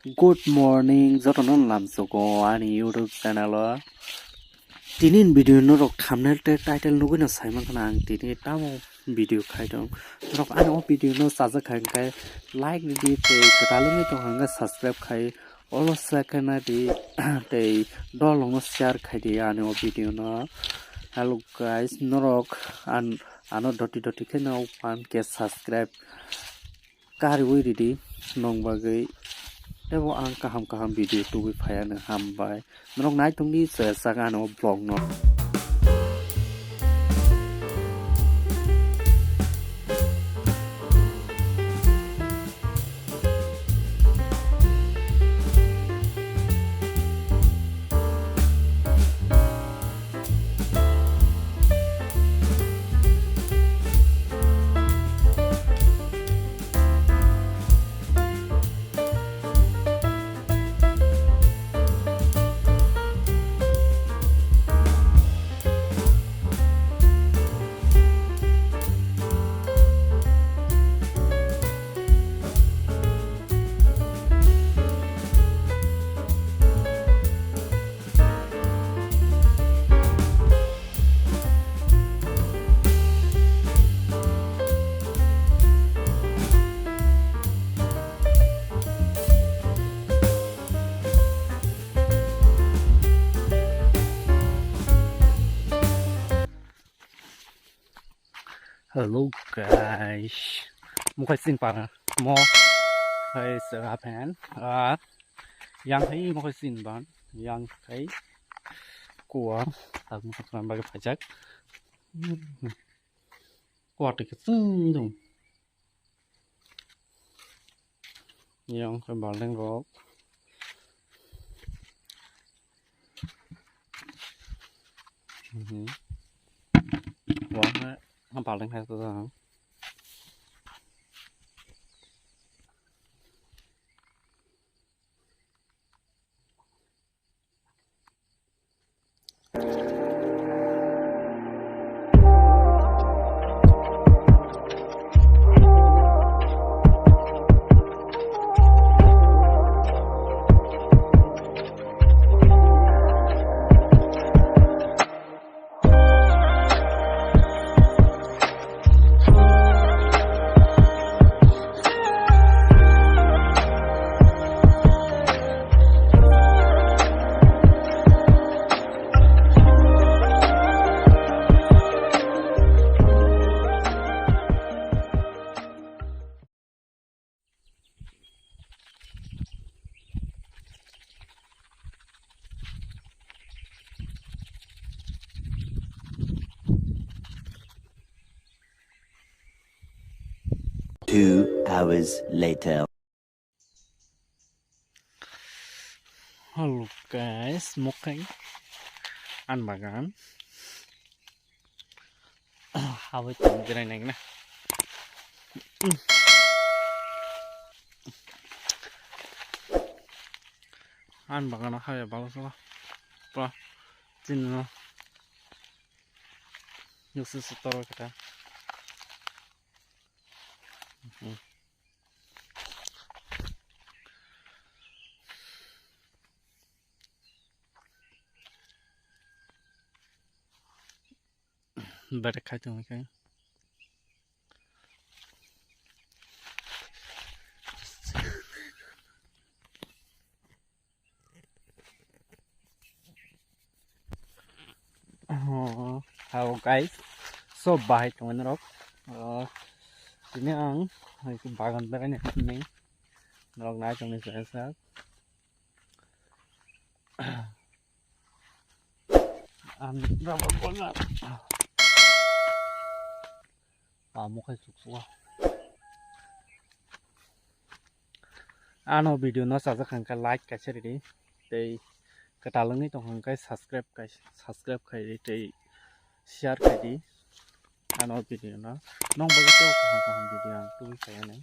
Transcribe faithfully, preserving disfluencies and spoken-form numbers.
Good morning, jotono lamsogo ani YouTube channel o. Tini video norok thumbnail tei title nugui no sai mankha ang tini tamo video khai tong. Norok ani o video no chajak khai khe like ridi tei kwtal wngwi tong kha khe subscribe khai olo second di tei dolong no share khai di ani o video no. Hello guys, norok an ano doti doti khe no one K subscribe kariwi ridi nong bagwi. Tebo ang kaham kaham video tubui phaiya no hambai. Norok nai tongdi chaya chak ano vlog no. Hello guys, mukhai sin para mo hai sera pen a yang hai mukhai sin ban yang hai kuwa tak mukhai sin bagi pajak kuwa tik sung dong. Yang khe balding rok. Mhm. Wah, ha balding hai to. Two hours later. Hello guys, mukhai an bagan. Haboi tong jirai nai na. An bagano habya balo sala. Pa, chini no. Nusu sutoro kita. Mhm. Berek khai tong khe. Oh, hello guys. So, bahai tong norok. Oh, tini ang hai bagan berai ni norok nai tong ni sa. Ang rubber ball na. Amo khai suk suk. Ano video no chajak kha khe like kaisa ridi. Tei kwtal wngwi tong kha khe subscribe kai, subscribe khai di tei share khai di. Ano video no nong bagwi tei kaham kaham video ang tubui khai ani.